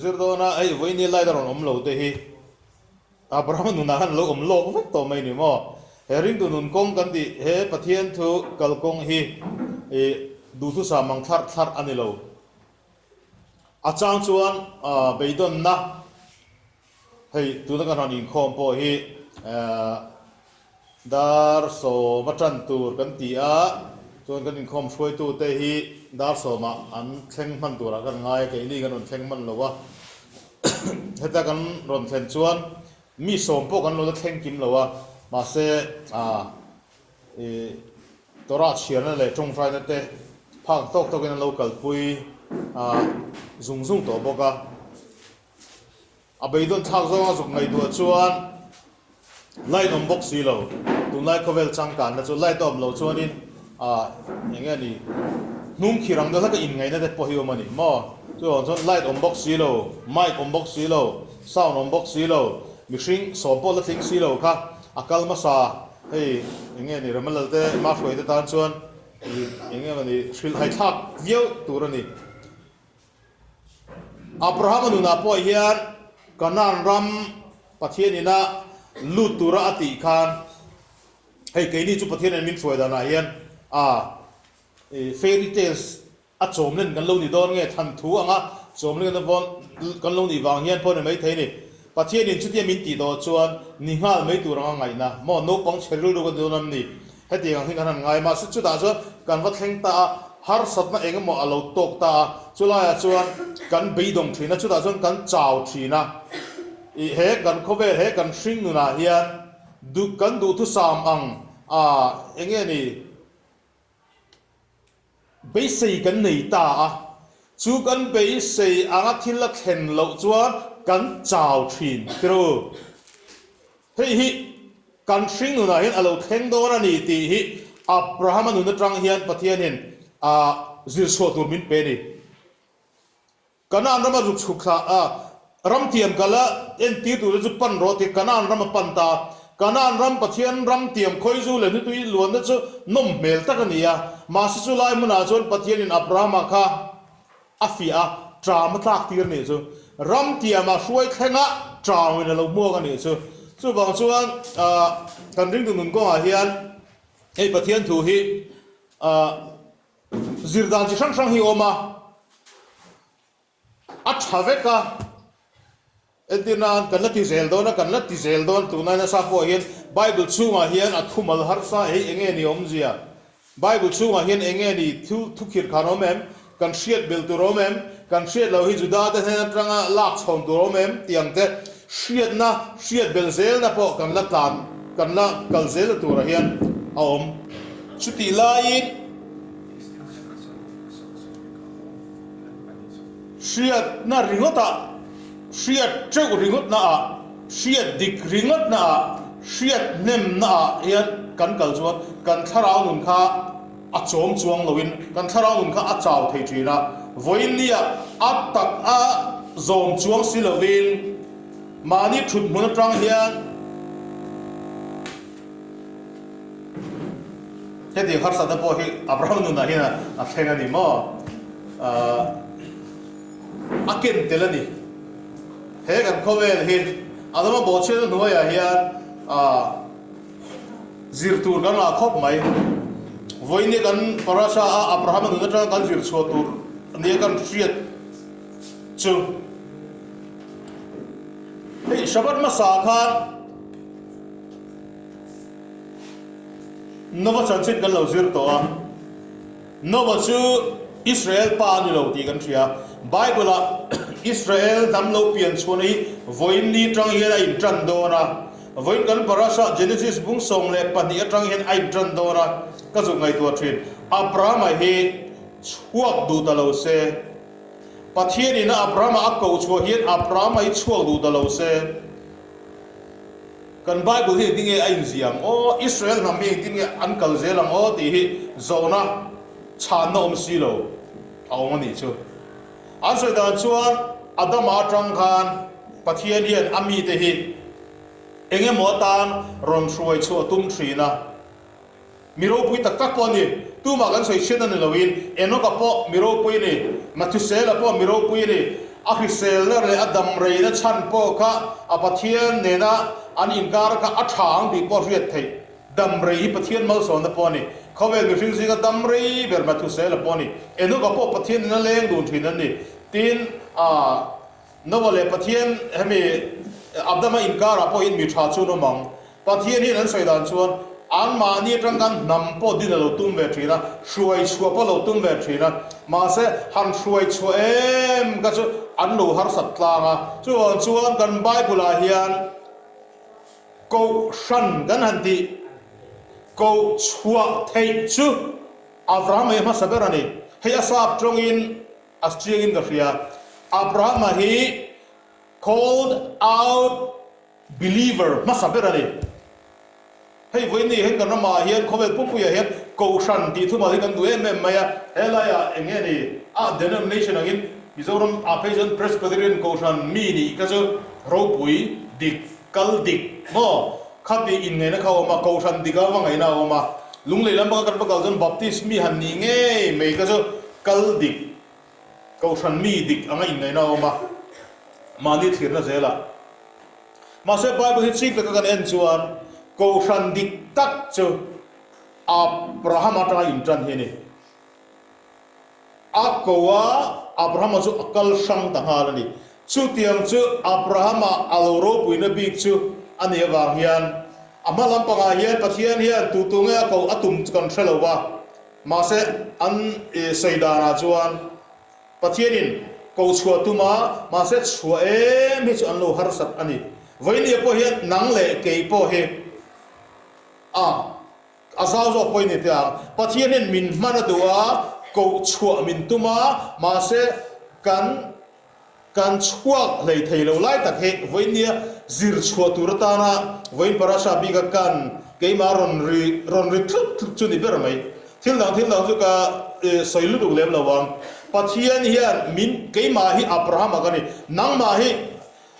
zir dawn a, hei vawiin ni light a rawn awm lo te hi Abrahama nunah khan a lo awm lawk vek tawh mai ni maw? He ringtu nun kawng kan tih he Pathian thu kalkawng hi ih duhthusam ang thlarh thlarh a ni lo. A chang chuan beidawnna hei tuna kan rawn inkhawm pawh hi dar sawma tan tur kan ti a, chuan kan inkhawm hruaitute hi dar sawmah an thleng hman turah kan ngai a, keini kan rawn thleng hman lo a. Heta kan rawn thlen chuan mi sawm pawh kan lo la thleng kim lo a, mahse Ih, Torah chhiarna leh tawngtaina te phak tawk tawkin an lo kalpui zung zung tawh bawk a. A beidawn thlak zawnga zuk ngaihtuah chuan light awm bawk si lo. Tunlai khawvel changkanna chu light a awm loh chuanin eng nge ni hnung khir ang deuh hlaka inngaihna te pawh hi awm a ni maw? Chuvang chuan light awm bawk si lo, mic awm bawk si lo, sound awm bawk si lo, mihring sawm pawh la tling si lo kha a kal hmasa. Hei eng nge ni Ramalal te ma hruai te tan chuan eng nge ni hrilh hai thlak viau tur a ni. Abraham a nunah pawh hian Canaan ram Pathian ina lut tura a tih khan hei keini chu Pathian in min hruai danah hian a fairy tales A chawmlen kan lo ni dawn nge than thu anga chawmlen kan lo nih vang hian pawh ni maithei ni. Pathianin chutia min tih tawh chuan ni nghal mai tur anga ngaihna maw naupang chhe rilru kan ti dawn am ni? Hetiang ang hi kan han ngai mahse chutah chuan kan va thleng ta a, harsatna eng emaw a lo tawk ta a, chulaiah chuan kan beidawng thin a, chutah chuan kan chau thin a. Ih he kan khawvel he kan hring nunah hian duh kan duhthusam ang a eng nge ni? Beisei kan nei ta a, chu kan beisei anga thil a thlen loh chuan kan chau thin tiro. Hei hi kan hring nunah hian a lo thleng dawn a ni tih hi Abrahama nun atang hian Pathianin a zirchhuah tur min pe a ni. Kanaan rama ruk chhuk thla a, ram tiam kal a entir turte chu pan rawh tih Kanaan ram a pan ta. Kanaan ram Pathian ram tiam khawizu leh hnutui luanna chu nawm hmel tak a ni a. Mahse chu lai hmunah chuan Pathianin Abrahama kha a fiah a, ṭam a tlak tir a nih chu. Ram tiama hruai thlenga ṭauin a lo hmuak a nih chu. Chuvang chuan kan ringtu nun kawngah hian hei Pathian thu hi Zir dan chi hrang hrang hi awm a, a tha vek a, entir nan kan la ti zel dawn a, kan la ti zel dawn tunlai nasa pawh hian Bible chhungah hian a thumal harsa hei eng nge ni awmzia, Bible chhungah hian eng nge ni thu thukhirh khan awm em, kan hriat belh tur awm em, kan hriat loh hi Juda te hnen atanga lak chhawn tur awm em tih ang te hriatna hriat belh zelna pawh kan la tlan kan la kal zelna turah hian a awm. Chutih laiin hriatna ringawtah, hriat teuh ringawtnaah, hriat dik ringawtnaah, hriat hnemnaah hian kan kal chuan kan thlarau nun kha a chawm chuang loin kan thlarau nun kha a chau thei thin a. Vawiin nia a tak a zawm chuang si lovin mahni thut hmun atang hian, Hetiang harsatna pawh hi Abraham nunah hian a thleng a ni maw? A ken tel a ni. He kan khawvel hi Adama bawhchhiatna hnuaiah hian zir tur kan ngah khawp mai. Vawiin kan parasha a Abrahama nun atanga kan zir chhuah tur nia kan hriat chu hei Shabbat hmasa khan Nova chanchin kan lo zir tawh a, Nova chu Israel pa a ni lo tih kan hria. Bible-ah Israel hnam lo pian chhuahna hi vawiin ni atang hian a intan dawn a, vawiin kan parasha Genesis bung 12 atang hian a intan dawn a, ka zuk ngaihtuah thin. Abrahama hi chhuak duh ta lo se, Pathianin a Abrahama a koh chhuah hian Abrahama hi chhuak duh ta lo se, Kan Bible hi engtin nge a inziah ang aw? Israel hnam hi engtin nge an kal zel ang aw? tih hi zawhna chhanna awm si lo a awm a nih chu. An sawi dan chuan Adama atang khan Pathian hian a mite hi eng emaw atan rawn hruai chhuah a tum thin a. Mi ropui tak tak pawh a ni. Tumah kan sawi chhiat a ni loin Enoka pawh mi ropui a ni, Mathusela pawh mi ropui a ni. A hriselna leh a damreina chhan pawh kha a Pathian nena an inkar kha a tha ang tih pawh hriat theih. Damrei hi Pathian malsawmna pawh a ni. Khawvel mihring zinga damrei ber Mathusela pawh a ni. Enoka pawh Pathian nena leng dun thin an ni. Tin, a Noah leh Pathian hemi Adama inkarah pawh hian mi tha chu an awm ang. Pathian hian an sawi dan chuan anmahni atang khan hnam pawh din a lo tum ve thin a, hruai chhuah pawh a lo tum ve thin a. Mahse, han hruai chhuah em kha chu an lo harsat tlang a. Chuvang chuan kan Bible-ah hian Kohhran kan han tih koh chhuah theih chu Abraham ei hmasa ber a ni. Hei a sap tawngin a chiangin ka hria. Abrahama hi called out believer hmasa ber a ni. Hei vawiin ni hian kan ramah hian khawvel pumpuiah hian Kohhran tih thumal hi kan duh em em mai a. Helaiah eng nge ni a denomination angin Mizoram ah phei chuan Presbyterian Kohhran mi nih kha chu ropui dik kal dik maw kha tih inngaihna kha a awm a, Kohhran dik a va ngaihna a awm a. Lunglei lam baka kan va kal chuan Baptist mi han nih ngei mai kha chu kal dik Kohhran mi dik anga inngaihna a awm a, mahni thlirna zelah. Mahse Bible hi chik taka kan en chuan Kohhran dik tak chu Abraham atanga intan hi a ni. A ko a, Abrahama chu a kal hrang ta nghal a ni. Chutiang chu Abrahama a lo ropuina bik chu a nih avang hian a hma lampangah hian Pathian hian tu tu nge a ko a tum chu kan hre lo va. Mahse an sawi danah chuan Pathianin ko chhuah tum a, mahse chhuah em hi chu an lo harsat a ni. Vawinia pawh hian nang leh kei pawh hi a a zau zawk pawh i ni teh ang. Pathianin min hman a duh a, koh chhuah min tum a, mahse kan kan chhuak hlei thei lo lai tak hi vawinia zir chhuah tur atana vawiin parasha bika kan keimah rawn ri rawn ri tlut tlut chu ni ber mai. Thil dang thil dang chu ka sawi lutuk lem lo ang. Pathian hian min keimah hi Abrahama ka ni. Nangmah hi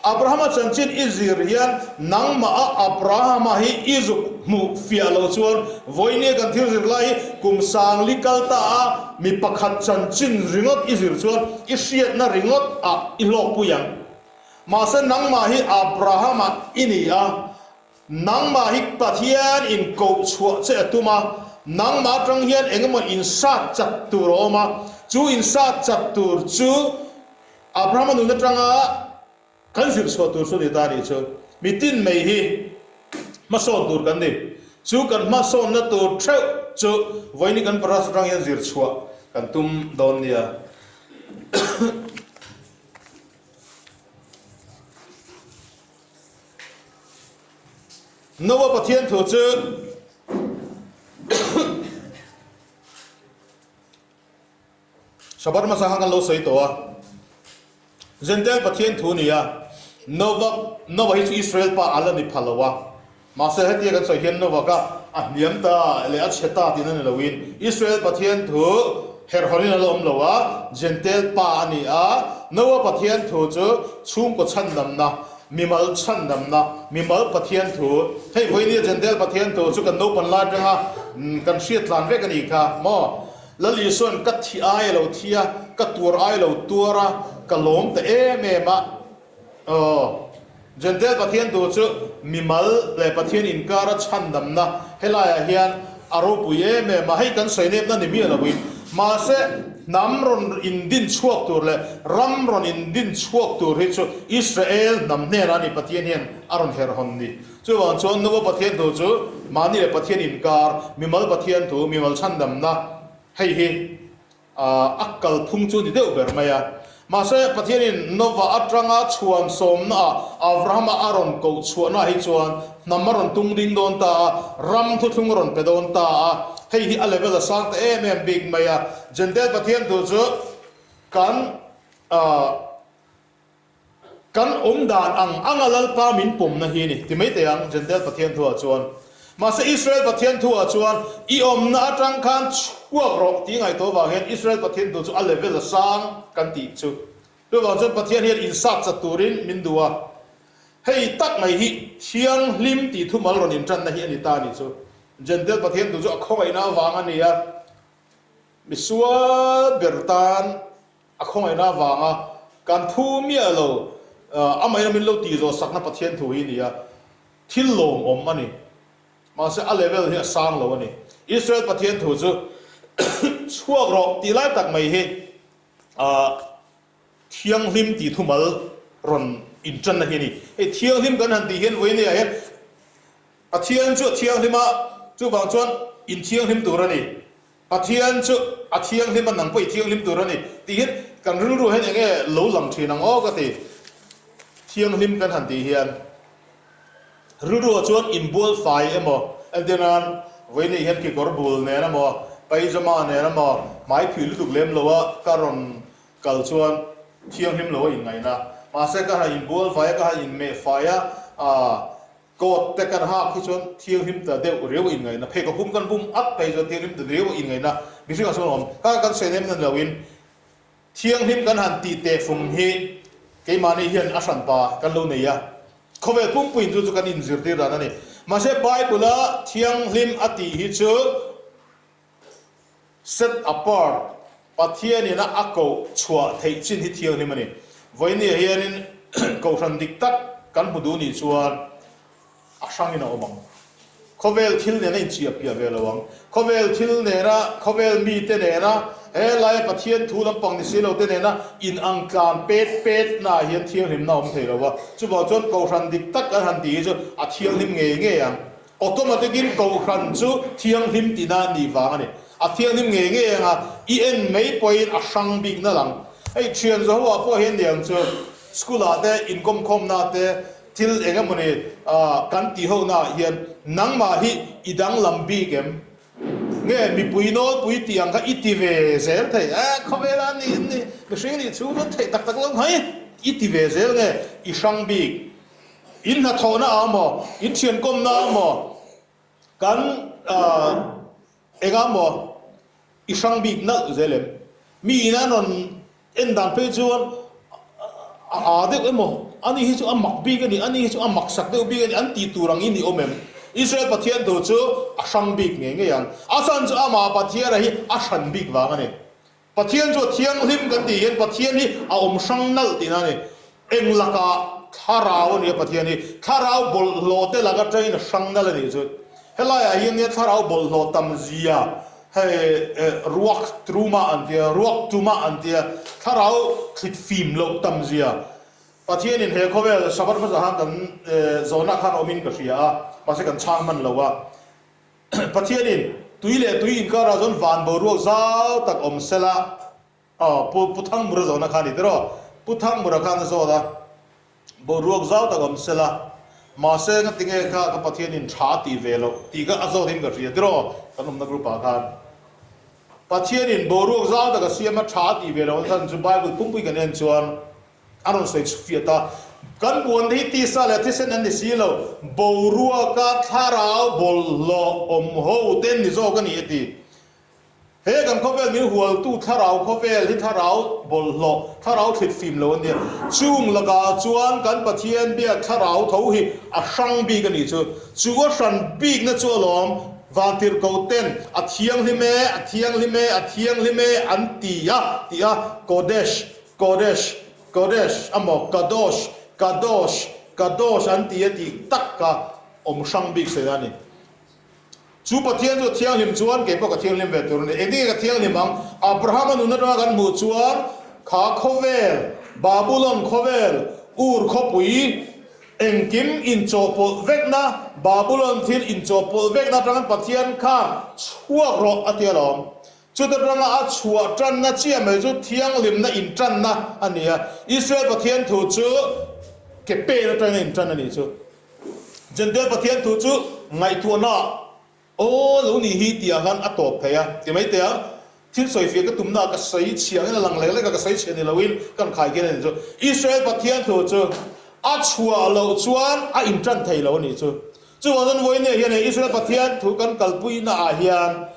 Abrahama chanchin i zir hian nangmah a Abrahama hi i zuk hmuh fiah lo chuan vawinia kan thil zir lai hi kum sangli kal ta a mi pakhat chanchin ringawt i zir chuan i hriatna ringawt ah i hlawkpui ang. Mahse nangmah hi Abrahama i ni a, Nangmah hi Pathian in koh chhuah che a tum a, nangmah atang hian eng emaw insat chat tur a awm a, chu insat chat tur chu Abrahama nun atanga kan zir chhuah tur chu ni ta nih chu. Mitin mai hi hmasawn tur kan ni. Chu kan hmasawnna tur theuh chu vawiin kan paras atang hian zir chhuah kan tum dawn nia. Noah Pathian thu chu Shabbat hmasa khan kan lo sawi tawh a, Jentail Pathian thu a ni a, Noah Noah hi chu Israel pa a la ni pha lo a, mahse hetia kan sawi hian Noah kha a hniam ta leh a chhe ta tihna ni loin Israel Pathian thu herhawlhin a la awm lo a, Jentail pa a ni a, Noah Pathian thu chu chhungkaw chhandamna Mimal chhandamna, mimal Pathian thu, hei vawinia Jentail Pathian thu chu kan naupan lai atanga kan hriat tlan vek a nih kha maw? Lal Isua'n ka thi ai a lo thi a, ka tuar ai a lo tuar a, ka lawm ta em em a. Aw, Jentail Pathian thu chu mimal leh Pathian inkara chhandamna helaiah hian a ropui em em a, hei kan sawi nepna ni miah loin. Mahse, hnam rawn indin chhuak tur leh ram rawn indin chhuak tur hi chu Israel hnam hnenah a ni Pathian hian a rawn herh hawn ni. Chuvang chuan Nova Pathian thu chu mahni leh Pathian inkar, mimal Pathian thu, mimal chhandamna hei hi A kalphung chu ni deuh ber mai a. Mahse, Pathianin Nova atanga chhuan sawmnaah Abrahama a rawn koh chhuahnaah hi chuan hnam a rawn tung ding dawn ta a, ram thuthlung a rawn pe dawn ta a. Hei hi a level a sang ta em em bik mai a. Jentail Pathian thu chu kan Kan awm dan ang anga Lalpa min pawmna hi a ni, ti mai teh ang, Jentail Pathian thuah chuan. Mahse Israel Pathian thuah chuan, I awmna atang khan chhuak rawh tih ngaihtuah vang hian Israel Pathian thu chu a level a sang kan tih chu. Chuvang chuan Pathian hian insat chat turin min duh a. Hei tak mai hi thianghlim tih thumal rawn intanna hi a ni ta a nih chu. Jentail Pathian thu chu a khawngaihna avang a ni a, misual ber tan A khawngaihna avanga. Kan phu miah lo, amahin a min lo tih zawh sakna Pathian thu hi a ni a, thil lawmawm a ni. Mahse a level hi a sang lo a ni. Israel Pathian thu chu chhuak rawh tih lai tak mai hi thianghlim tih thumal rawn intanna hi a ni. Hei thianghlim kan han tih hian vawinia hian Pathian chu a thianghlim a, chuvang chuan inthianghlim tur a ni. Pathian chu a thianghlim a, nang pawh i thianghlim tur a ni tih hian kan rilru hian eng nge lo lang thin ang aw ka ti. Thianghlim kan han tih hian rilruah chuan inbual fai emaw, entir nan vawiinah hian kekawr bul nen emaw, paijama nen emaw, hmai phih lutuk lem lo a ka rawn kal chuan thianghlim lo a inngaihna. Mahse ka han inbual fai a, ka han inmeh fai a, aah Coat te kan hak hi chuan thianghlim ta deuh riau a inngaihna, pheikhawk hum kan bum at phei chuan thianghlim ta riau a inngaihna mihringah chuan a awm. Kha kan sawi nem nan loin thianghlim kan han tih teh fung hi keimahni hian a hranpa kan lo nei a, khawvel pumpuiin chu chu kan inzirtir dan a ni. Mahse Bible-a thianghlim a tih hi chu Set apart, Pathianin a a koh chhuah theih chin hi thianghlim a ni. Vawinia hianin kohhran dik tak kan hmu duh nih chuan a hrangin a awm ang. Khawvel thil nena inchiah piah ve lo ang. Khawvel thil nena, khawvel mite nena, he laia Pathian thu lampang ni si lo te nena inang tlan pet pet naah hian thianghlimna a awm thei lo va. Chuvang chuan kohhran dik tak kan han tih hi chu a thianghlim ngei ngei ang. Automatic in kohhran chu thianghlim tihna a nih vang a ni. A thianghlim ngei ngei anga i en mai pawhin a hrang bik nalh ang. Hei thian Jehovah pawh hian niang chu school ah te inkawmkhawmna te thil eng emawni kan tih ho naah hian nangmah hi i danglam bik em? Nge mipui nawlpui tih ang kha i ti ve zel thei? Eh khawvela a nih ni mihring nih chhung chuan theih tak tak lo mai i ti ve zel nge i hrang bik? In hnathawhna ah maw, in thiankawmna ah maw, kan engah maw i hrang bik nalh zel em? Mi in an rawn en dan phei chuan a aa deuh emaw, ani hi chu a mak bik a ni, ani hi chu a mak sak deuh bik a ni an tih tur angin i awm em? Israel Pathian thu chu a hrang bik ngei ngei ang. A chhan chu amah Pathiana hi a hran bik vang a ni. Pathian chu a thianghlim kan tih hian Pathian hi a awm hrang nalh tihna a ni. Eng lakah thlarau a ni a Pathian hi. Thlarau bawlhhlawh te lak atangin a hrang nalh a nih chu. Helaiah hian nia thlarau bawlhhlawh tam zia hei ruak truma an tia, ruak tuma an tia, thlarau thlit fim loh tam zia. Pathianin he khawvel Sabbath hmasa khan kan zawhna khan awmin ka hria a, mahse kan chhang hman lo a. Pathianin tui leh tui inkarah chuan van boruak zau tak awm sela, aw Pu Pu Thangmura zawhna kha a ni tiraw? Pu Thangmura khan a zawt a, boruak zau tak awm sela, mahse nga tinge kha ka Pathianin tha a tih ve loh tih kha a zawtin ka hria tiraw? Kan awmna group ah khan Pathianin boruak zau tak a siam a tha a tih ve loh a chhan chu Bible pumpui kan en chuan A rawn sawi chhufiat a, Kan buan te hi tisa leh thisen an ni si lo, boruaka thlarau bawlhhlawh awm ho te an ni zawk a ni, a ti. He kan khawvel min hualtu thlarau khawvel hi thlarau bawlhhlawh, thlarau thlit fim lo an nia. Chung lakah chuan kan Pathian biak thlarau tho hi a hrang bik a nih chu. Chu a hran bikna chu alawm, Vantirhkoh ten a thianghlim e, a thianghlim e, a thianghlim e an ti a, ti a, Kodesh, Kodesh, Kodesh amaw Kadosh, Kadosh, Kadosh an ti a tih tak kha awm hrang bik sawi a ni. Chu Pathian chu a thianghlim chuan kei pawh ka thianghlim ve tur a ni. Engtin nge ka thianghlim ang? Abrahama nun atanga kan hmuh chuan kha khawvel, Babulon khawvel, Ur khawpui, engkim inchawhpawlh vekna, Babulon thil inchawhpawlh vekna atangin Pathian kha chhuak rawh a ti alawm. Chuta tanga a chhuah tanna chiah mai chu thianghlimna intanna a ni a, Israel Pathian thu chu ke pen atangin a intan a nih chu. Jentail Pathian thu chu ngaihtuahna aw lo nih hi tih ah khan a tawp thei a, ti mai teh ang. Thil sawifiah ka tumna ah ka sawi chhia angin a lang lek lek a, ka sawi chhia ni loin kan khai khian a nih chu. Israel Pathian thu chu a chhuah loh chuan a intan thei lo a nih chu. Chuvang chuan vawinia hian hei Israel Pathian thu kan kalpuina ah hian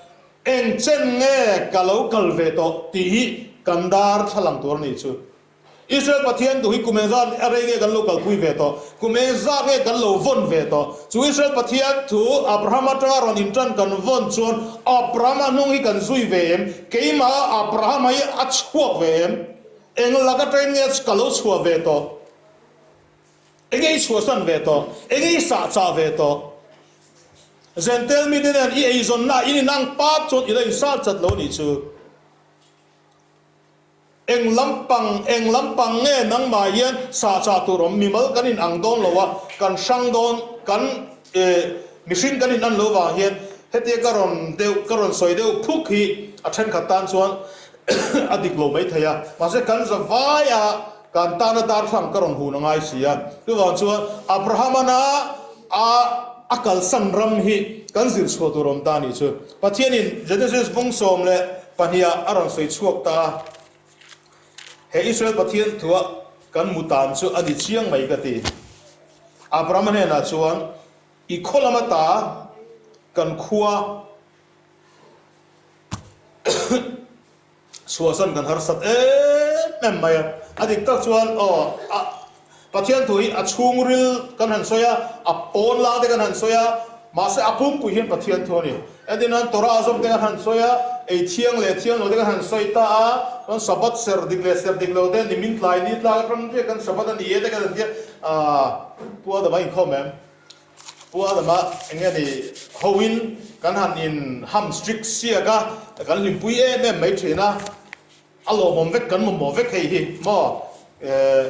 Eng chen nge ka lo kal ve tawh tih hi kan dar thlalang tur a nih chu. Israel Pathian duh hi kum engzat a rei nge kan lo kalpui ve tawh, kum engzat nge kan lo vawn ve tawh. Chu Israel Pathian thu Abraham atanga rawn intan kan vawn chuan Abraham-a hnung hi kan zui ve em? Keimah Abraham-a hi a chhuak ve em? Eng lak atangin nge ka lo chhuah ve tawh? Enge i chhuahsan ve tawh? Enge i sahchah ve tawh? Zentel mite nen i eizawnna in inang pap chuan i la insal chat lo nih chu. Eng lampang, eng lampang nge nangmah hian sahchah tur awm? Mimal kan inang dawn lo a, kan hrang dawn, kan mihring kan inan lo vang hian hetia ka rawn deuh, ka rawn sawi deuh phuk hi a thenkhat tan chuan a dik lo mai thei a. Mahse kan za vaia kan tana darthlang ka rawn hun a ngai si a. Chuvang chuan Abrahamana a a kalsan ram hi kan zir chhuah tur awm ta a nih chu. Pathianin Genesis bung 12 ah a rawn sawi chhuak ta a, he Israel Pathian thua kan mu tan chu a ni chiang mai ka ti. Abrahama hnenah chuan, I khaw lam ata kan khua Chhuahsan kan harsat em em mai a, a dik tak chuan aw a Pathian thu hi a chhungril kan han sawi a, a pawn lang te kan han sawi a, mahse a pumpui hian Pathian thu a ni. Entir nan Torah zawm te kan han sawi a, ei thiang leh thiang lo te kan han sawi ta a, chuan Sabbath ser dik leh ser dik lo te, nimin tlai ni tlak atang chiah kan Sabbath a ni e te kan han ti a, aah Pu Adama inkhawm em? Pu Adama eng nge ni hoin kan han in ham strict siak a, kan hlimpui em em mai thin a, a lawmawm vek kan mamawh vek hei hi maw eh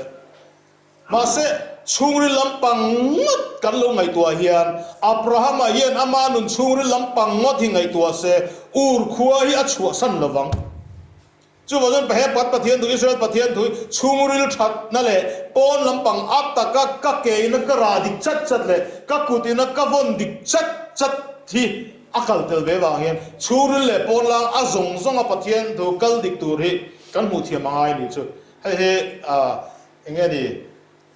mahse chhungril lampang ngawt kan lo ngaihtuah hian Abrahama hian ama nun chhungril lampang ngawt hi ngaihtuah se Ur khua hi a chhuahsan lovang. Chuvang chuan Pahep Pat Pathian thu, Israel Pathian thu hi chhungril thatna leh pawn lampang a taka ka ke ina ka rah dik chat chat leh ka kut ina ka vawn dik chat chat hi a kal tel ve vang hian chhungril leh pawn lang a zawng zawnga Pathian thu kal dik tur hi kan hmuh thiam a ngai a nih chu. Hei hi eng nge ni?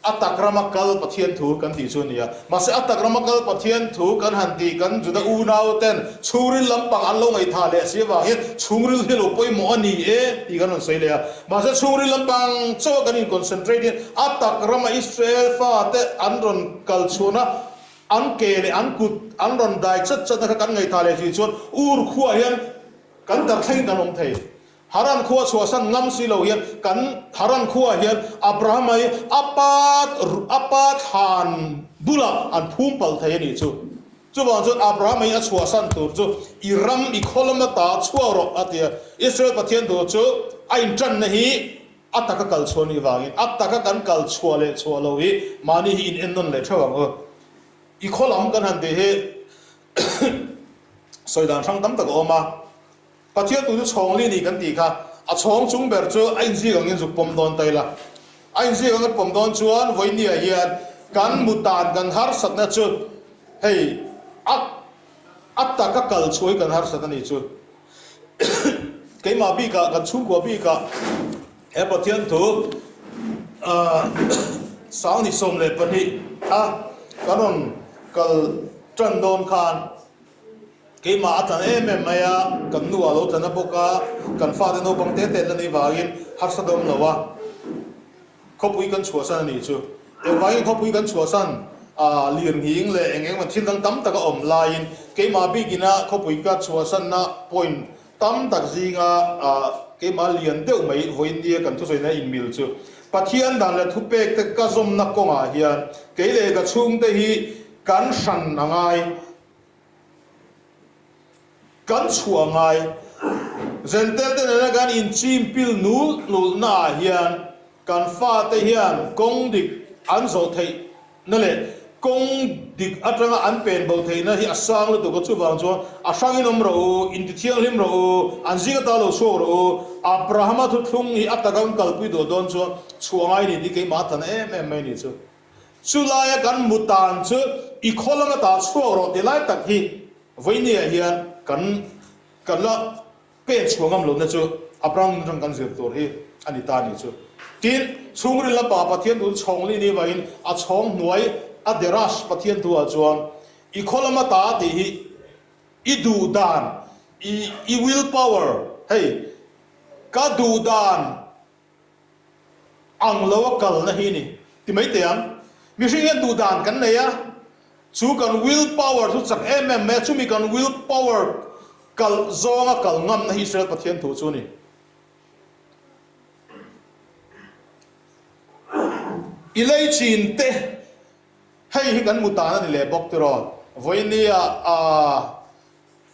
A tak rama kal Pathian thu kan tih chu a ni a. Mahse a tak rama kal Pathian thu kan han tih kan Juda unau ten chhungril lampang an lo ngaihthah leh si avang hian chhungril hi lo pawimawh a ni e tih kan rawn sawi leh a. Mahse chhungril lampang chaw kan in concentrate hian a tak rama Israel fate an rawn kal chhuahna an ke leh an kut an rawn dai chat chatna kha kan ngaihthah leh si chuan ur khuaah hian kan darthleng kan awm thei. Haran khua chhuahsan ngam si lo hian kan Haran khuaah hian Abrahama hi a pa a pa thlan bulah an phum palh thei a nih chu. Chuvang chuan Abrahama hi a chhuahsan tur chu i ram i khaw lama ta chhuak rawh a ti a. Israel Pathian tur chu a intanna hi a taka kal chhuah nih vangin a taka kan kal chhuah leh chhuah lo hi mahni hi in ennawn leh theuh ang u. I khaw lam kan han tih hi sawi dan hrang tam tak a awm a. Pathian tu chu chhawng li ni kan tih kha, a chhawng chung ber chu a inzik angin zuk pawm dawn ta ila. A inzik ang kan pawm dawn chuan vawinia hian kan mutan kan harsatna chu hei a a taka kal chhuai kan harsat a nih chu. Keimah bikah kan chhungkua bikah he Pathian thu 2012 a kan rawn kal tan dawn khan, Keimah a tlan em em mai a, kan nu a lo tlan a bawk a, kan fate naupang te te la ni vangin harsa dawm lo a, khawpui kan chhuahsan a nih chu. Engvangin khawpui kan chhuahsan a, lirnghing leh eng eng thil dang tam tak a awm laiin keimah bikina khawpui ka chhuahsanna point tam tak zinga keimah lian deuh mai vawiin nia kan thusawina inmil chu Pathian dan leh thupek te ka zawmna kawngah hian kei leh ka chhungte hi kan hran a ngai. Kan chhuah ngai. Zentel te nena kan inchim pil nul nul naah hian kan fate hian kawng dik an zawh theih na leh kawng dik atanga an pen bo theih na hi a sang lutuk a, chuvang chuan a hrangin awm rawh u, intithianghlim rawh u, an zing ata lo chhuak rawh u, Abrahama thuthlung hi a taka an kalpui duh dawn chuan chhuah ngai ni tih keimah a tlan em em mai ni chu. Chu laia kan mu tan chu i khaw lama tah chhuak rawh ti lai tak hi vawinia hian kan kan la pen chhuah ngam lohna chu Abraham atang kan zir tur hi a ni ta a nih chu. Tin, chhungril lapa Pathian thu chhawng li ni vangin a chhawng hnuai a derash Pathian thu ah chuan i khaw lama ta tih hi i duh dan i i will power hei ka duh dan Ang lo a kalna hi ni. Ti mai teh ang. Mihring hian duh dan kan nei a, chu kan will power chu chak em em mai a, chumi kan will power kal zawnga kal ngamna hi Israel Pathian thu chu a ni. I lei chin te, hei hi kan hmu tan a ni leh bawk tiraw? Vawinia ah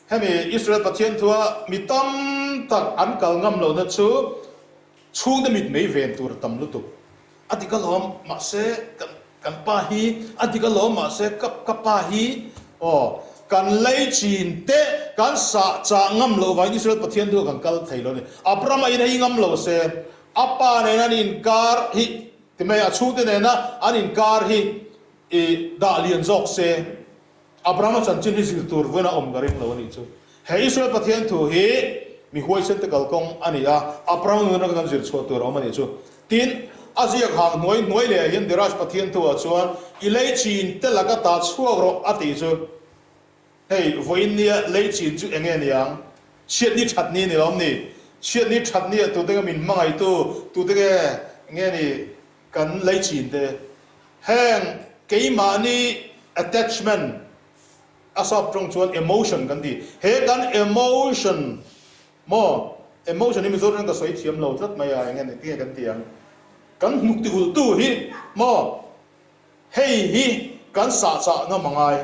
hemi Israel Pathian thua mi tam tak an kal ngam lohna chu chhungte mit mei ven tur a tam lutuk. A dik alawm, mahse kan kan pa hi a dik alawm, mahse ka ka pa hi aw kan lei chin te kan sah chah ngam loh vangin Israel Pathian thua kan kal thei lo a ni. Abraham-a in hei ngam lo se A pa nena an inkar hi ti mai, a chhungte nena an inkar hi i dah lian zawk se, Abrahama chanchin hi zir tur vawiin a awm ka ring lo a nih chu. He Israel Pathian thu hi mi huaisen te kalkawng a ni a, Abrahama nun atanga kan zir chhuah tur a awm a nih chu. Tin, a ziak hang hnuai hnuai leh ah hian Dirash Pathian thu ah chuan i lei chin te laka ta chhuak rawh a tih chu. Hei, vawiin nia lei chin chu eng nge niang? Chhiatni thatni ni lawm ni? Chhiatni thatni ah tute nge min hmangaihtu, tute nge nge ni kan lei chin te? Heng keimahni attachment, a sap tawng chuan emotion kan ti, he kan emotion maw, emotion hi Mizo tawngin ka sawi thiam lo tlat mai a, eng nge ni, tinge kan ti ang? Kan hnuk ti ulh tu hi maw, hei hi kan sahchah ngam a ngai.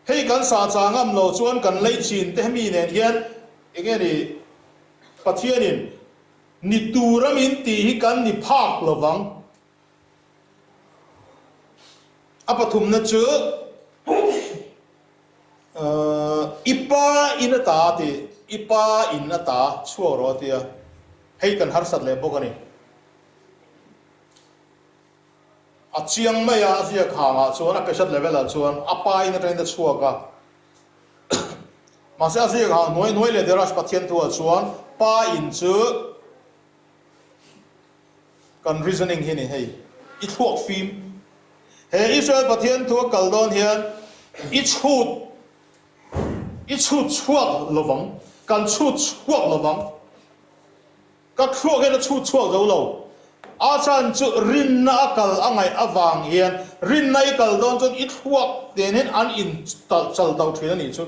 Hei kan sa cha ngam lo chuan kan lei chin te hemi nen hian enge ni Pathianin ni tur a min tih hi kan ni phak lo vang. A pathumna chu I pa in a ta tih I pa in a ta chhuak rawh a tia hei kan harsat leh bawk a ni. A chiang mai a, a ziak hangah chuan a peshat level ah chuan a pa in atangin a chhuak a. Mahse a ziak hang hnuai hnuai leh Derash Pathian thu ah chuan pa in chu kan reasoning hi ni hei, i thluak fim. He Israel Pathian thu a kal dawn hian i chhut i chhut chhuak lovang, kan chhut chhuak lovang. Ka thluak hian a chhut chhuak zo lo. A chhan chu rinna a kal a ngaih avang hian rinna i kal dawn chuan i thluak nen hian an in talh chal to thin a nih chu.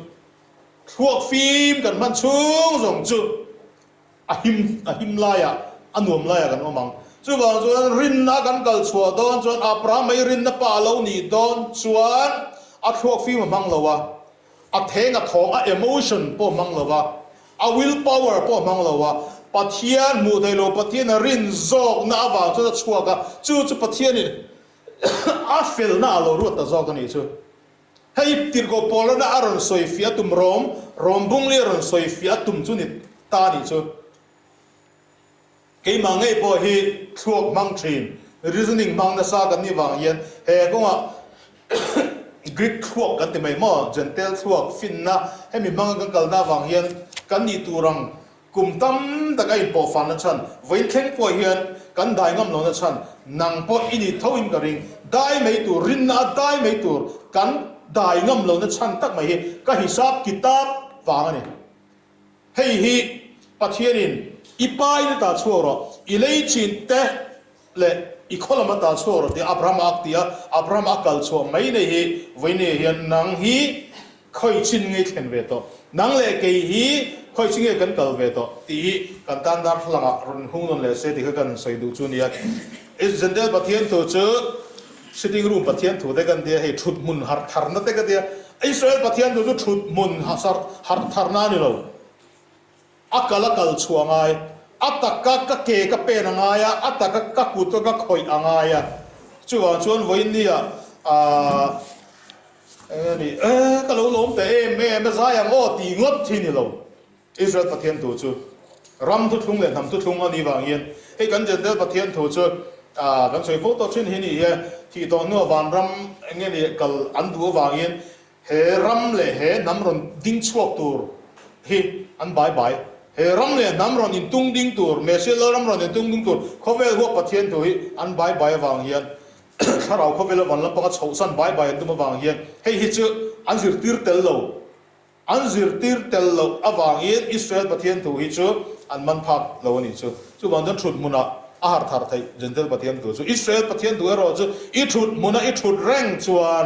Thluak fim kan hman chhung zawng chu a him a him laiah a nuam laiah kan awm ang. Chuvang chuan rinna kan kal chhuah dawn chuan Abraham mai rinna pa a lo nih dawn chuan a thluak fim a hmang lo a. A theng a thawng a emotion pawh hmang lo a, a will power pawh hmang lo a, Pathian hmuh theih lo Pathian a rin zawkna avang chuan a chhuak a, chu chu Pathianin a felna a lo ruat ta zawk a nih chu. Hei tirhkoh Paulana a rawn sawi fiah a tum rawm, rawm bungli a rawn sawi fiah a tum chu ni ta a nih chu. Keimah ngei pawh hi thluak hmang thin, reasoning hmang nasa kan nih vang hian he kawngah Greek thluak kan ti mai maw, Gentile thluak, finna, hemi hmanga kan kalna avang hian kan nih tur ang kum tam tak a inpawhfanna chhan, vawiin thleng pawh hian kan dai ngam lohna chhan, nang pawh i nih tho in ka ring, dai mai tur, rinna a dai mai tur kan dai ngam lohna chhan tak mai hi ka hisap kitab vang a ni. Hei hi Pathianin i pa in a ta chhuak rawh, i lei chin te leh i khaw lam a ta chhuak rawh tih Abraham a ak ti a, Abraham a kal chhuah mai nei hi vawiin hian nang hi khawi chin nge i thlen ve tawh, nang leh kei hi khawi chin nge kan kal ve tawh tih hi kan tan darthlalangah rawn hung nawn leh se tih kha kan sawi duh chu a ni a. Zendel Pathian thu chu Sitting room Pathian thu te kan tia, hei thut hmun harh tharna te ka tia. Israel Pathian thu chu thut hmun harh tharna a ni lo. A kal a kal chhuah a ngai, a taka ka ke ka pen a ngai a, a taka ka kut ka khawih a ngai a. Chuvang chuan vawiin nia aah eng nge ni, eh ka lo lawm teh em em a zai ang aw tih ngawt hi ni lo. Israel Pathian thu chu ram thuthlung leh hnam thuthlung a nih vang hian hei kan Jentail Pathian thu chu kan sawi fo tawh thin hi ni e, thih tawh hnua vanram eng nge ni kal an duh avangin he ram leh he hnam rawn ding chhuak tur hi an bai bai. He ram leh hnam rawn intung ding tur, Messiah Lalram rawn intung ding tur khawvel huap Pathian thu hi an bai bai avang hian thlarau khawvela van lampanga chhohsan bai bai an tum avang hian hei hi chu an zirtir tel lo. An zirtir tel loh avangin Israel Pathian thu hi chu an man phak lo a nih chu. Chuvang chuan thut hmunah a harh thar theih Jentail Pathian thu chu. Israel Pathian thu erawh chu i thut hmuna i thut reng chuan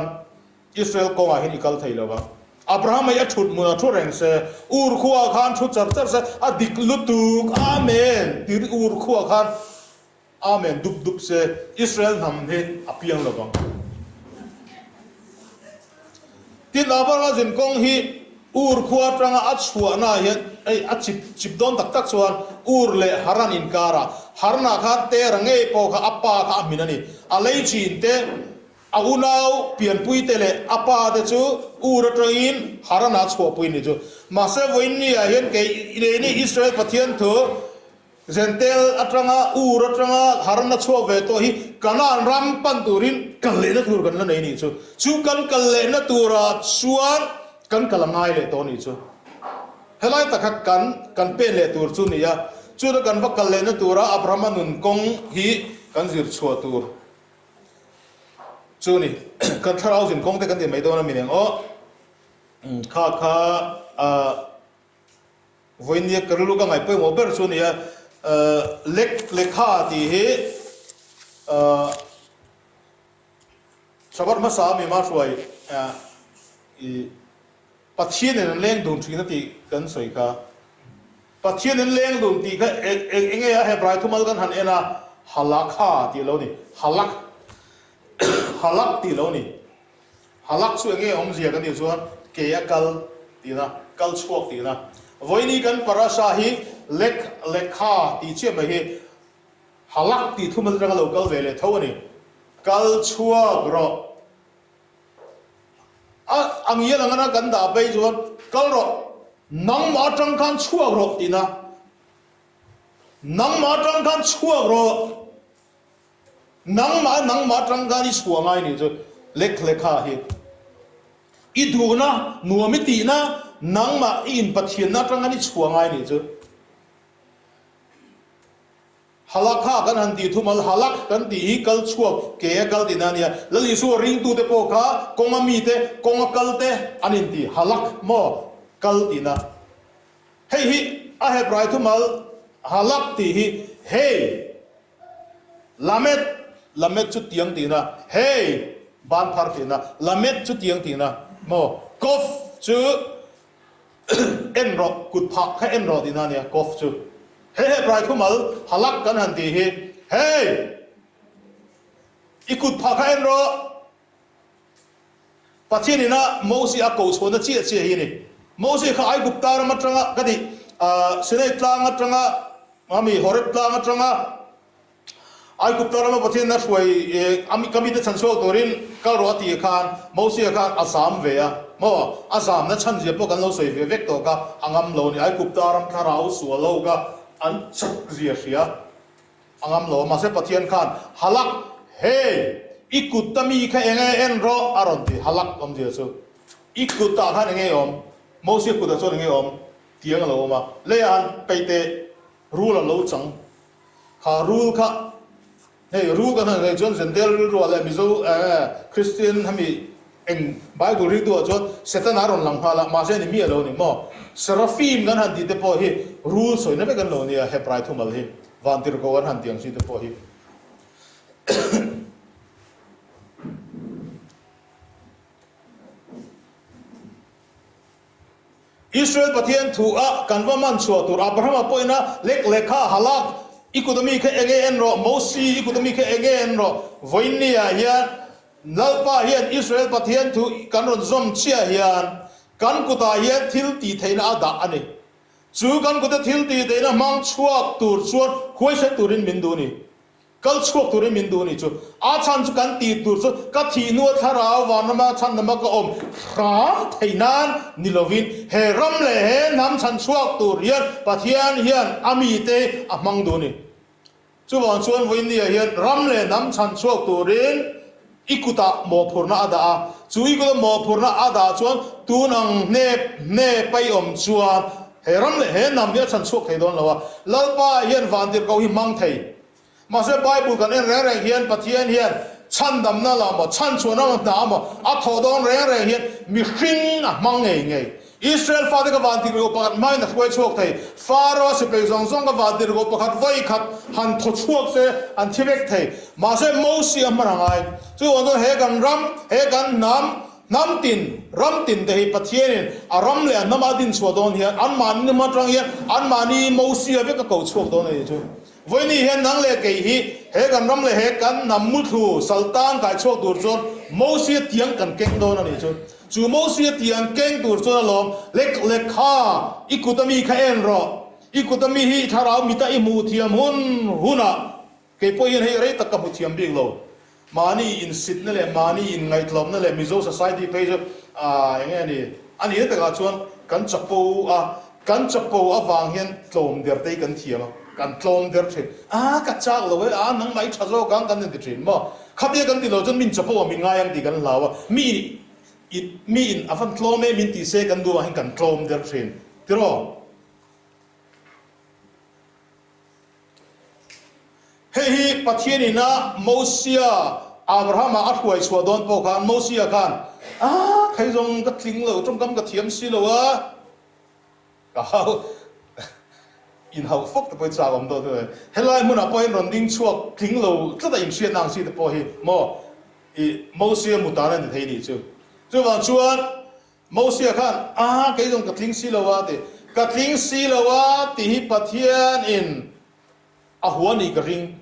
Israel kawngah hian i kal thei lo vang. Abraham hi a thut hmunah thu reng se, Ur khuaah khan thu char char se, a dik lutuk, Amen, tir Ur khuaah khan. Amen dup dup se Israel hnam hi a piang lo vang. Tin Abrahama zin kawng hi Ur khua atanga a chhuahna ah hian hei a chip chip dawn tak tak chuan Ur leh Haran inkarah Haranah khan Tera ngei pawh kha a pa kha a hmin a ni. A lei chin te A unau pianpuite leh a pa te chu Ur atangin Haran-ah chhuahpui ni chu. Mahse vawiinni-ah hian kei neini Israel Pathian thu Zentel atanga Ur atanga Haran-a chhuak ve tawh hi Kanaan ram pan turin kal lehna tur kan la nei ni chu. Chu kan kal lehna turah chuan kan kal a ngai leh tawh ni chu. Helai taka kan kan pen leh tur chu ni a, chuta kan va kal lehna tura Abrahama nun kawng hi kan zir chhuah tur. Chu ni, kan thlarau zin kawng te kan ti mai dawn a mi neng aw. Kha kha vawinia ka rilru ka ngaih pawimawh ber chu nia lek lekha tih hi Shabbat hmasa a mi ma hruai i Pathian in an leng dun thin a tih kan sawi kha. Pathian in leng dun tih kha eng nge a Hebrai thumal kan han en a, halakha tih lo ni, halak, halak tih lo ni. Halak chu eng nge awmzia kan tih chuan ke a kal tihna, kal chhuak tihna. Vawiini kan parasha hi lek, lekha tih chiah mai hi halak tih thumal atanga lo kal ve leh tho a ni. Kal chhuak rawh. A a ngial ang ana kan dah phei chuan kal rawh, nangmah atang khan chhuak rawh tihna, nangmah atang khan chhuak rawh, nangmah nangmah atang khan i chhuah ngai nih chu lek lekha hi i duhna nuam i tihna nangmah i inpathianna atang khan i chhuah ngai nih chu. Halakha kan han tih thumal halak kan tih hi kal chhuak ke a kal tihna a nia. Lal Isua ringtute pawh kha kawnga mite, kawnga kalte an inti halak maw kal tihna. Hei hi a Hebrai thumal halak tih hi hei lamet, lamet chu tiang tihna, hei ban phar tihna, lamet chu tiang tihna maw, kof chu En rawh, kut phah kha en rawh tihna a nia, kof chu. He Hebrai thumal halak kan han tih hi, Hey! I kut phah kha en rawh! Pathian ina Mosi a ko chhuahna chiah chiah hi a ni. Mosi kha Aigupta ram atanga, ka tih, Sinai tlang atanga, ami Horeb tlang atanga, Aigupta rama Pathian a hruai a ka mite chhan chhuak turin kal rawh a tih khan Mosia khan a zam ve a maw? A zamna chhan zia pawh kan lo sawi ve vek tawh kha a ngam lo a ni. Aigupta ram thlarau sual ho kha an chak zia hria a ngam lo a, mahse Pathian khan Halak, hey! I kut ta mi kha eng nge en rawh a rawn ti. Halak awmzia chu i kutah khan eng nge awm? Mosia kutah chuan eng nge awm? Tiang a lo awm a, leiah han peih teh rul a lo chang. Kha rul kha hei rul kan han sawi chuan Zendel rilruah leh Mizo Kristian hemi eng Bible rilruah chuan Setana a rawn lang nghal a, mahse ni miah lo ni maw? Seraphim kan han tih te pawh hi rul sawina vek an lo nia, Hebrai thumal hi Vantirhkoh an han tih ang chi te pawh hi. Israel Pathian thu a kan va man chhuah tur Abrahama pawhin a lek lehkha halak i kut ami kha enge en rawh Mosi i kut ami kha enge en rawh vawiinni ah hian Lalpa hian Israel Pathian thu kan rawn zawm chiah hian kan kutah hian thil tih theihna a dah a ni chu kan kuta thil tih theihna hmang chhuak tur chuan huaisen turin min duh a ni. Kal chhuak turin min duh a nih chu. A chhan chu kan tih tur chu ka thih hnua thlarau vanrama chhandama ka awm hram theih nan ni lovin he ram leh he hnam chhan chhuak tur hian Pathian hian a mite a hmang duh a ni. Chuvang chuan vawiinniah hian ram leh hnam chhan chhuak turin I kutah mawhphurhna a dah a, chu i kuta mawhphurhna a dah chuan tun ang hnep hnep a i awm chuan he ram leh he hnam hi a chhan chhuak thei dawn lo a, Lalpa hian vantirhkoh hi hmang thei. Mahse Bible kan en reng reng hian Pathian hian chhandamna lah maw, chhanchhuahna maw, hna maw a thawh dawn reng reng hian mihring a hmang ngei ngei. Israel fate ka vantirhkoh pakhat hmain a hruai chhuak thei. Pharaoh sipai zawng zawng ka vantirhkoh pakhat vawi khat han thaw chhuak se an thi vek thei. Mahse Mosi a hman a ngai. Chuvang chuan he kan ram, he kan hnam, hnam tin, ram tin te hi Pathianin a ram leh a hnama a din chhuah dawn hian anmahni hnam atang hian anmahni Mosia vek a ko chhuak dawn a nih chu. Vawiini hian nang leh kei hi he kan ram leh he kan hnam muthlu saltan kai chhuak tur chuan Mosia tiang kan keng dawn a nih chu. Chu Mosia tiang keng tur chuan alawm lek lek kha i kut ami kha en rawh. I kut ami hi i thlarau mita i hmuh thiam hun hunah Kei pawh hian hei rei tak ka hmu thiam bik lo. Mahni insitna leh mahni inngaihtlawmna leh Mizo society phei chu aah eng nge ni a nih na takah chuan kan chapo a, kan chapo avang hian tlawm der te hi kan thiam a, kan tlawm der thin. Aah ka chak lo e, aah nangmah i tha zawk ang kan inti thin maw? Khatia kan ti lo chuan min chapo a min ngai ang tih kan hlau a, mi in mi in a van tlawm e min ti se kan duh avang hian kan tlawm der thin tiraw? Hei hi Pathian ina Mosia Abrahama a hruai chhuah dawn pawh khan Mosia khan, Ah, thei zawng ka tling lo, tawngkam ka thiam si lo a, ka hau inhauh fawk te pawh hi chak awm dawn e. Helai hmunah pawh hian rawn ding chhuak tling lo tlat a inhriatna ang chi te pawh hi maw i Mosia mutan a ni thei nih chu. Chuvang chuan Mosia khan, Aha, kei zawng ka tling si lo a, ti. Ka tling si lo a, tih hi Pathianin a hua nih ka ring.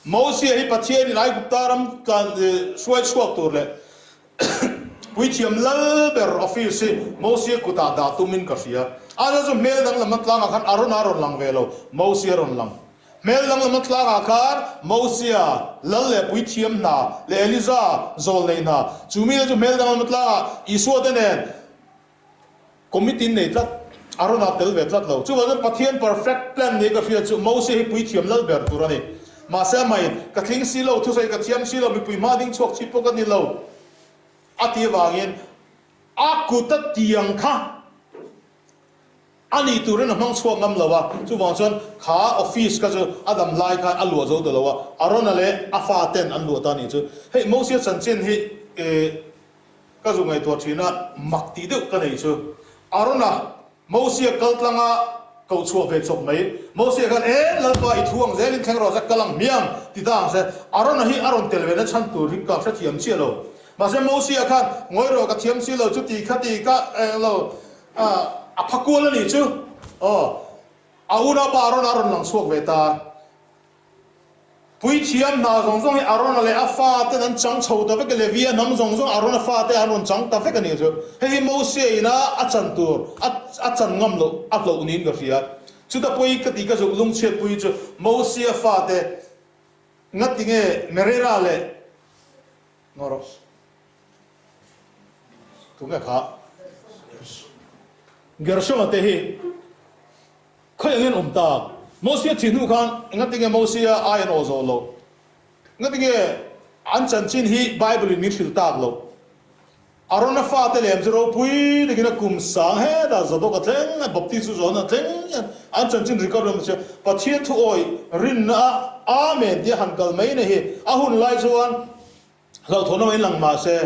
Mosia hi Pathianin Aigupta ram tlan hruai chhuak tur leh puithiam lal ber office hi Mosia kutah dah tumin ka hria. A chu hmel danglam tlangah khan Arona a rawn lang ve lo, Mosia a rawn lang. Hmel danglam tlangah khan Mosia, lal leh puithiam hna, leh Eliza, zawlnei hna, chu mite chu hmel danglam tlangah Isua te nen committee in nei tlat, a rawn ah tel ve tlat lo. Chuvang chuan Pathian perfect plan nia ka hriat chu Mosia hi puithiam lal ber tur a ni. Mahse amahin, Ka tling si lo, thusawi ka thiam si lo, mipui hma ding chhuak chhip pawh ka ni lo, a ti avangin a kut a tiang kha A nih turin a hmang chhuak ngam lo a, chuvang chuan kha office kha chu a dam lai khan a luah zo ta lo a, Arona leh a fa ten an luah ta a nih chu. Hei Mosia chanchin hi ka zu ngaihtuah thin a, mak tih deuh ka nei chu. Arona, Mosia kal tlanga koh chhuah ve chawp mai. Mosia khan e Lalpa i thu ang zelin thleng rawh se, kal ang hmiang ti ta ang se. Arona hi a rawn tel ve na chhan tur hi ka hrethiam chiah lo. Mahse Mosia khan ngawi rawh ka thiam si lo chu ti kha ti ka eng lo A pha kual a nih chu. Aw, a unaupa Arona a rawn lang chhuak ve ta. Puithiam hna zawng zawng hi Arona leh a faten an chang chho ta vek a, Levia hnam zawng zawng Arona fate an rawn chang ta vek a nih chu. Hei hi Mosia ina a chan tur, a a chan ngam loh, a hloh niin ka hria. Chuta pawi ka tih ka zuk lungchhiatpui chu Mosia fate ngatinge Merera leh Ngaw rawh. Tunge kha Gershoma te hi khawi angin awm ta? Mosia thih hnu khan engatinge Mosia ai an awh zawh loh? Engatinge an chanchin hi Bible in min hrilh tak loh? Arona fate lem chu ropui takin a kum sang hetah Zadok a thleng a, Baptist chu Johana a thleng hian an chanchin record awm sia. Pathian thu awih rinna a Amen tia han kal mai na hi a hun lai chuan Hlauhthawn awm in lang mah se,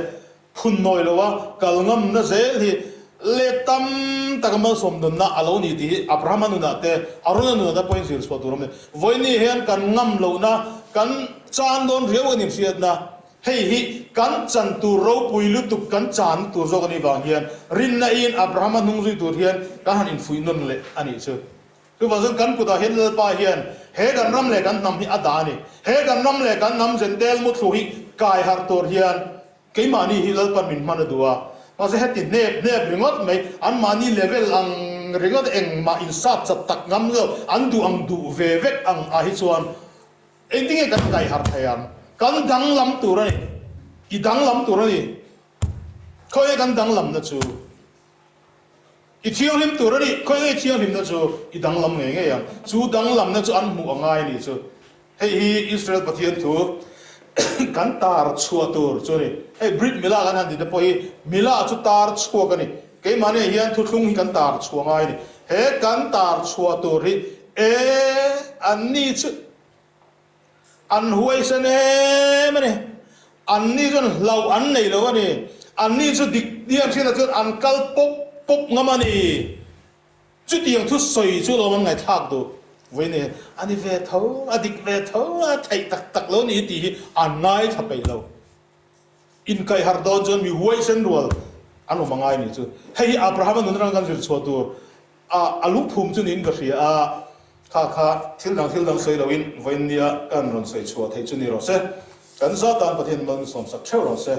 phun nawi lo a kal ngamna zel hi let tam taka malsawm nunna a lo ni tih hi Abrahama nunah te, Arona nunah te pawhin zir chhuah tur awm a ni. Vawiini hian kan ngam lohna, kan chan dawn riau kan inhriatna, hei hi kan chan tur ropui lutuk kan channa tur zawk a nih vang hian rinna in Abrahama hnung zui tur hian kan han infuih nawn leh a nih chu. Chuvang chuan kan kutah hian Lalpa hian he kan ram leh kan hnam hi a dah a ni. He kan ram leh kan hnam Jentail muthlu hi kai harh tur hian keimahni hi Lalpan min hman a duh a. Mahse heti hnep hnep ringawt mai, anmahni level ang ringawt engmah insat chat tak ngam lo, an duh ang duh ve vek ang ah hi chuan engtinge kan kai harh thei ang? Kan danglam tur a ni. I danglam tur a ni. Khawiah kan danglamna chu? I thianghlim tur a nih, khawi ngei thianghlimna chu i danglam ngei ngei ang. Chu danglamna chu an hmuh a ngai a nih chu. Hei hi Israel Pathian thu kan tar chhuah tur chu a ni. Hei Brit Milah kan han ti te pawh hi Milah chu tar chhuak a ni. Keimahni hian thuthlung hi kan tar chhuah ngai a ni. He kan tar chhuah tur hi e an ni chu An huaisen em a ni. Anni chuan hlauh an nei lo a ni. Anni chu dik diam hriatah chuan an kal pawp pawp ngam a ni. Chutiang thu sawi chu lawm an ngaihthlak duh. Vawiin a ni ve tho, a dik ve tho, a theih tak tak lo ni tih hi an ngaithla peih lo. Inkaihharh dawn chuan mi huaisen rual an awm a ngai ni chu. Hei hi Abrahama nun atang kan zir chhuah tur a a lungphum chu niin ka hria a. Kha kha thil dang thil dang sawi loin vawiin nia kan rawn sawi chhuah theih chu ni rawh se. Kan zatan Pathian malsawmsak theuh rawh se.